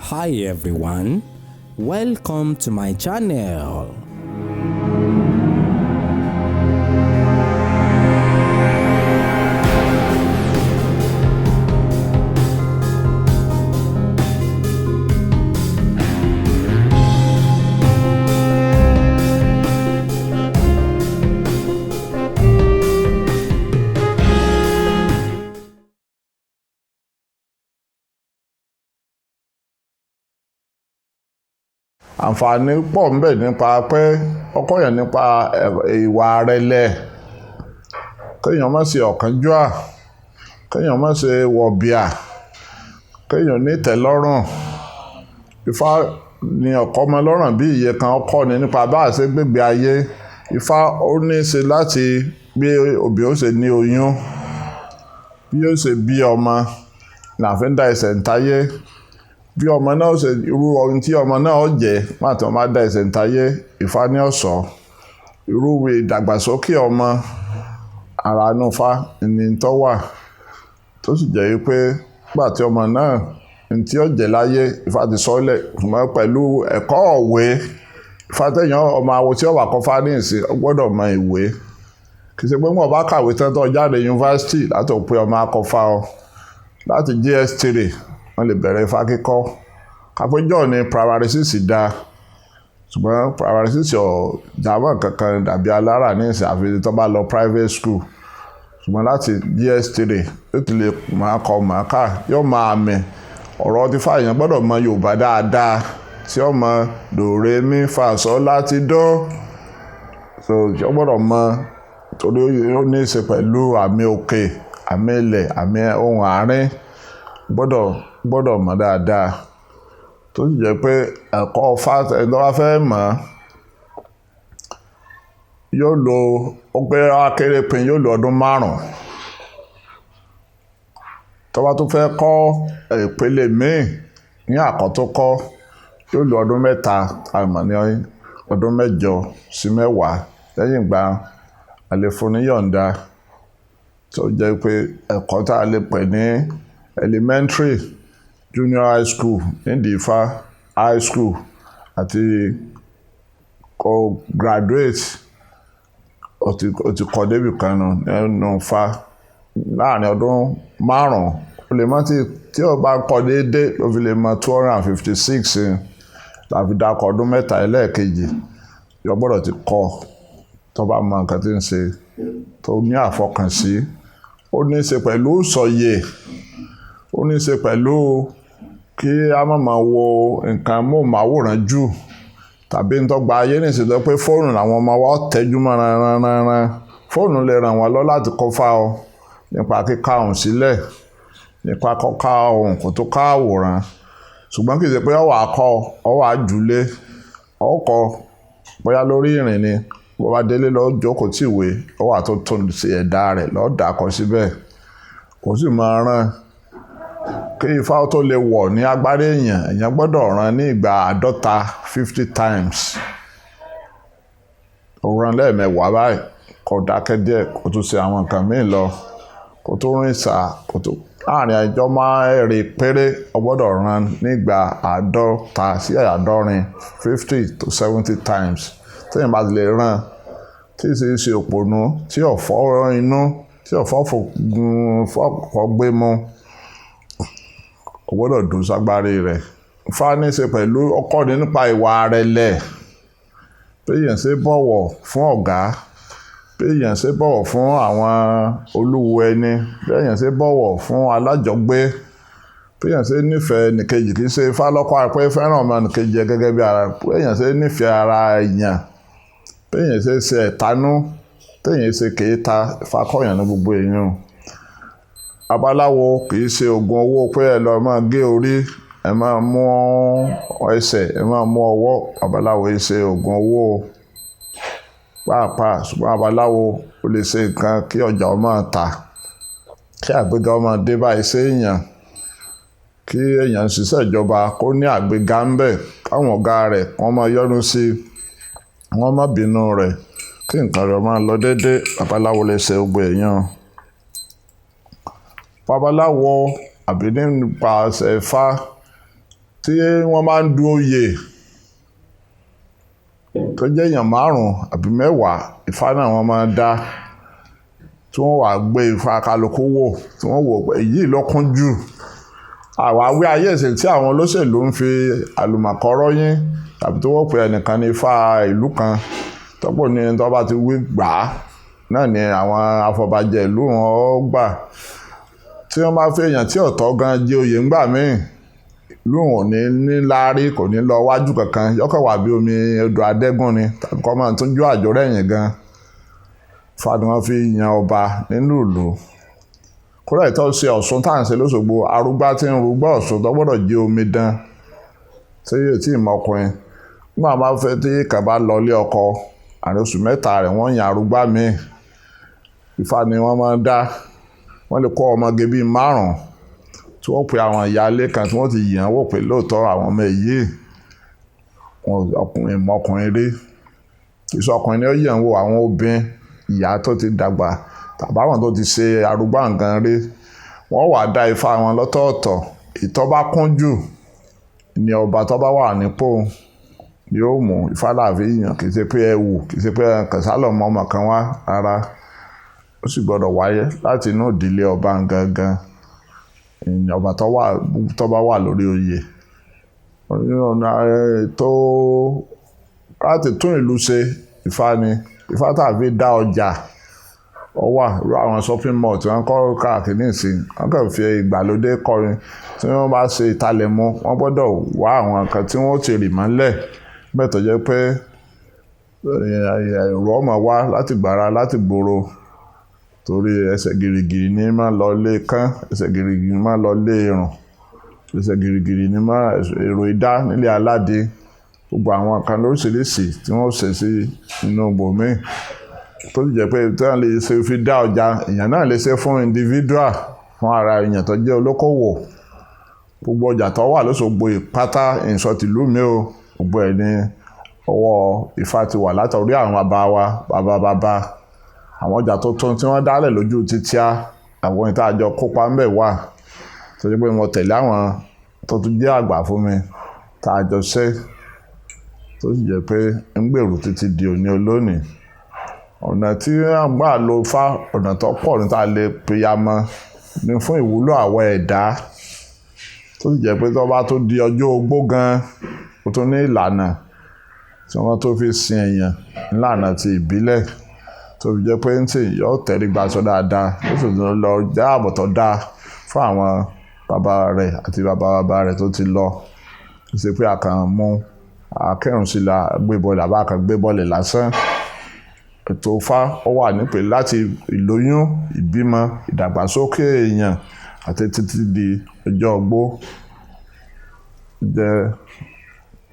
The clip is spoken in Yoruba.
Hi everyone, welcome to my channel. Àǹfààní pọ̀ ńbẹ̀ nípa pé ọkọ yẹn nípa ìwà rẹ̀lẹ̀, kéèyàn má ṣe ọ̀kánjúà, kéèyàn má ṣe wọ̀bìà, kéèyàn ní ìtẹ́lọ́rùn. Ifá ni ọ̀kọ́ ọmọ lọ́rùn bí iye kan ọkọ ni nípa bá a ṣe gbégbé ayé. Ifá ó ní í ṣe láti bí òbí ó ṣe ní oyún, bí ó ṣe bí ọmọ, là fi ń dá ẹsẹ̀ ń táyé. Bí ọmọ náà ó ṣe irú ohun tí ọmọ náà ó jẹ́ nígbà tí wọ́n bá dá ẹsẹ̀ ń táyé, Ifá ní ó sọ. Irú ìdàgbàsókè ọmọ ara inú Ifá ni tó wà. Tó sì jẹ́ wípé nígbà tí ọmọ náà ohun tí ó jẹ́ láyé, Ifá ti sọ lẹ̀. Ṣùgbọ́n pẹ̀lú ẹ̀kọ́ òwe, Ifá tẹ̀yàn ọmọ awo tí ó wà kọ́ Ifá ní ìsìn, ó gbọdọ̀ mọ ìwé. Kì í ṣe pé nígbà bá kàwé tán tó jáde yunifásítì láti pé ọmọ akọ́fá ọ. Láti JS3 wọ́n lè bẹ̀rẹ̀ Ifá kíkọ́. Kápẹ́jọ́ ní primary six dá. Ṣùgbọ́n primary six ò jámọ́ kankan dàbí alára ní ìsìn àfi tó bá lọ private school. Ṣùgbọ́n láti JS3 yóò ti lè máa kọ máa kà, yóò máa mẹ̀. Ọ̀rọ̀ tí Ifá èèyàn gbọdọ̀ mọ Yorùbá dáadáa tí ó mọ do re mi fa sọ láti dó. So ó gbọdọ̀ mọ torí ó ní í ṣe pẹ̀lú àmì òkè, àmì ilẹ̀, àmì ohun àárín. Gbọdọ̀, gbọdọ̀ mọ̀ dáadáa. Tó sì jẹ́ pé ẹ̀kọ́ Ifá ẹni tó bá fẹ́ mọ̀ yóò lo ó pé akéré pin yóò lo ọdún márùn-ún. Tó bá tún fẹ́ kọ́ ìpele míì ní àkọ́túnkọ́, yóò lo ọdún mẹ́ta, a mọ̀ ní ọdún mẹ́jọ sí mẹ́wàá. Lẹ́yìn ìgbà a lè fún ní yọ̀ǹda. Tó jẹ́ pé ẹ̀kọ́ tí a lè pè ní elementary, junior high school, nídìí Ifá high school àti kó graduate ó ti kọ́ dé ibìkan nínú Ifá láàárín ọdún márùn-ún. Ó lè mọ̀ tí ó bá kọ́ déédé ló fi lè mọ 256 tàbí dákọ ọdún mẹ́ta ẹlẹ́ẹ̀kejì. Yọ gbọdọ̀ ti kọ́ tó bá mọ nǹkan tí ń ṣe, tó ní àfọkànsí. Ó ní í ṣe pẹ̀lú ìsọ̀yè. Ó ní í ṣe pẹ̀lú kí a má máa wo nǹkan móhùnmáwòrán jù tàbí ń tọ́gba ayé ní ìsìn tó pé fóònù làwọn ọmọ wa ó tẹ́jú mọ́ ránranran. Fóònù lè ràn wọ́n lọ láti kọ́ Ifá ọ nípa kíka ohùn sílẹ̀, nípa kọ́ka ohùn kó tó ká àwòrán. Ṣùgbọ́n kì í ṣe pé ó wà kọ́, ó wà júlé, ó kọ́ bóyá lórí ìrìn ni. Bó bá délé lọ jókòó tí ìwé, ó wà tó tún ṣe ẹ̀dà rẹ̀ lọ dà kọ síbẹ̀. Kò sì máa rán. Kí Ifá tó lè wọ̀ ní agbárí èèyàn, èèyàn gbọdọ̀ rán ní ìgbà àádọ́ta, 50 times. Ó rán lẹ́ẹ̀mẹwàá báyìí, kó dákẹ́ díẹ̀, kó tún ṣe àwọn nǹkan mìíràn lọ, kó tó rìn sá, kó tó láàárín ọjọ́ mẹ́rin péré, ó gbọdọ̀ rán nígbà àádọ́ta sí àádọ́rin, 50 to 70 times. Tí èèyàn bá ti lè rán, tí ì ṣe òpònú, tí ò fọ́ inú, tí ò fọ́ fọ́ gbé mú, ó gbọdọ̀ dùn ságbárí rẹ̀. Ifá ní í ṣe pẹ̀lú ọkọ ni nípa ìwà rẹ̀lẹ̀. Bí èèyàn ṣe bọ̀wọ̀ fún ọ̀gá, bí èèyàn ṣe bọ̀wọ̀ fún àwọn olúwo ẹni, bí èèyàn ṣe bọ̀wọ̀ fún alájọgbé, bí èèyàn ṣe nífẹ̀ẹ́ ẹnìkejì, kì í ṣe Ifá lọ́kọ pé fẹ́ràn ọmọ ẹnìkejì ẹ gẹ́gẹ́ bí ara. Bí èèyàn ṣe nífẹ̀ẹ́ ara èèyàn, bí èèyàn ṣe ṣe ẹ̀tanú, bí èèyàn ṣe kèéta, Ifá kọ́ èèyàn ní gbogbo èèyàn. Babaláwo kì í ṣe ògùn owó pé ẹ lọ máa gé orí, ẹ máa mú ẹsẹ̀, ẹ máa mú ọwọ́. Babaláwo kì í ṣe ògùn owó pàápàá. Ṣùgbọ́n babaláwo ó lè ṣe nǹkan kí ọjà ó máa tà, kí àgbéga ó máa dé bá iṣẹ́ èèyàn, kí èèyàn ṣiṣẹ́ ìjọba kó ní àgbéga ń bẹ̀, káwọn ọ̀gá rẹ̀ kó máa yọ́nú sí i, wọ́n má bínú rẹ̀, kí nǹkan rẹ̀ máa lọ déédé. Babaláwo lè ṣe gbogbo èèyàn. Babaláwo àbí nípasẹ̀ Ifá Tí wọ́n máa ń du oyè tó jẹ́ èèyàn 5 àbí 10, Ifá náà wọ́n máa dá, tí wọ́n wá gbé Ifá kálukú wò, tí wọ́n wò pé èyí ló kún jù. Àwáwí ayé ìsìn tí àwọn olóṣèlú ń fi àlùmọ̀kọ́rọ́ yín, tàbí tí wọ́n pè ẹnìkan ní Ifá ìlú kan, tọ́pọ̀ ní ẹni tó bá ti wí gbà á, náà ni àwọn afọbajẹ ìlú wọn ó gbà. Tí wọ́n bá fẹ́ èèyàn tí ọ̀tọ̀ gan jẹ oyè ńgbà míì, ìlú wọn ò ní ní láárí, kò ní lọ wájú kankan, yọ́kọ̀ wà bí omi odò adẹ́gùn ni, tàbí kọ́ máa tún jó àjò rẹ̀yìn gan. Ifá ni wọ́n fi yan ọba nínú ìlú. Kódà ìtọ́ ṣe Ọ̀ṣun tá à ń ṣe lóṣogbo, arúgbá tí ń rúgbọ́ Ọ̀ṣun tó gbọ́dọ̀ jẹ́ omidan tí yóò tí ì mọkùnrin. Nígbà máa fẹ́ tí kàn bá lọ ilé ọkọ, àárín oṣù 3 rẹ̀ wọ́n yan arúgbá míì. Ifá ni wọ́n máa ń dá. Wọ́n lè kó ọmọge bíi 5 tí wọ́n pe àwọn ìyáálé kan tí wọ́n ti yàn wò pé lóòótọ́ àwọn ọmọ èyí wọn ọkùnrin mọkùnrin rí. Ìṣọkùnrin ni ó yàn wò, àwọn obìnrin ìyá tó ti dàgbà tàbí àwọn tó ti ṣe arúgbá nǹkan rí. Wọ́n wá dá Ifá wọn lọ́tọ̀ọ̀tọ̀. Ìtọ́ bá kún jù ni ọba tó bá wà nípò yóò mú. Ifá là fi yàn, kì í ṣe pé ẹ wù, kì í ṣe pé kẹsàlọ́ mọ ọmọ kan wá rárá. Ó sì gbọ́dọ̀ wáyé láti inú ìdílé ọba gangan, ọba tó bá wà lórí oyè. Tó láti tún ìlú ṣe, Ifá ni. Ifá tàbí dá ọjà ó wà, irú àwọn shopping mall tí wọ́n kọ́ káàkiri nísìnyí, wọ́n kàn fi ìgbàlódé kọrin. Tí wọ́n bá ṣe ìtalẹ̀mú, wọ́n gbọ́dọ̀ wá àwọn nǹkan tí wọ́n ó ti rì mọ́lẹ̀. Bẹ́ẹ̀ tó jẹ́ pé èrò ọmọ wá láti gbàrà láti gbòòrò, torí ẹsẹ̀ gìrìgìrì ni máa lọ lé kán, ẹsẹ̀ gìrìgìrì máa lọ lé irun, ẹsẹ̀ gìrìgìrì ni máa èrò idá nílé aládé. Gbogbo àwọn nǹkan lóríṣiríṣi tí wọ́n ṣe sí inú ibòmíì tó sì jẹ́ pé tí wọ́n lè ṣe fi dá ọjà, èèyàn náà lè ṣe fún individual, fún ara èèyàn tó jẹ́ olókòwò. Gbogbo ọjà tó wà lóṣogbo ìpátá ìsọ̀ tìlú mi o, gbogbo ẹ̀ ní ọwọ́ Ifá ti wà látọrí àwọn bàbá wa, bàbá bàbá. Àwọn ọjà tuntun tí wọ́n dálẹ̀ lójú títíá, àwọn ìta àjọ kópa ńbẹ̀ wà. Tó jẹ́ pé mo tẹ̀lé àwọn tó tún jẹ́ àgbà fún mi tá a jọ ṣe, tó sì jẹ́ pé ń gbèrú títí di òní olónìí. Ọ̀nà tí wọ́n gbà lo Ifá, ọ̀nà tó pọ̀ ní tá a lè peyamọ ní fún ìwúlò àwọn ẹ̀dá. Tó sì jẹ́ pé tó bá tó di ọjọ́ ogbó gan, ó tún ní ìlànà tí wọ́n tó fi sin èèyàn, ìlànà ti ìbílẹ̀. Tó fi jẹ́ pé ń tì yóò tẹríba sọ dáadáa, ó sì tún lọ já ààbò tó dáa fún àwọn bàbá rẹ̀ àti bàbá bàbá rẹ̀ tó ti lọ. Kì í ṣe pé a kàn mú akẹ́rùn sí la gbé bọ́ọ̀lù àbá kan gbé bọ́ọ̀lù lásán. Ètò Ifá ó wà nípè láti ìlóyún, ìbímọ, ìdàgbàsókè èèyàn àti títí di ọjọ́ ogbó. Jẹ́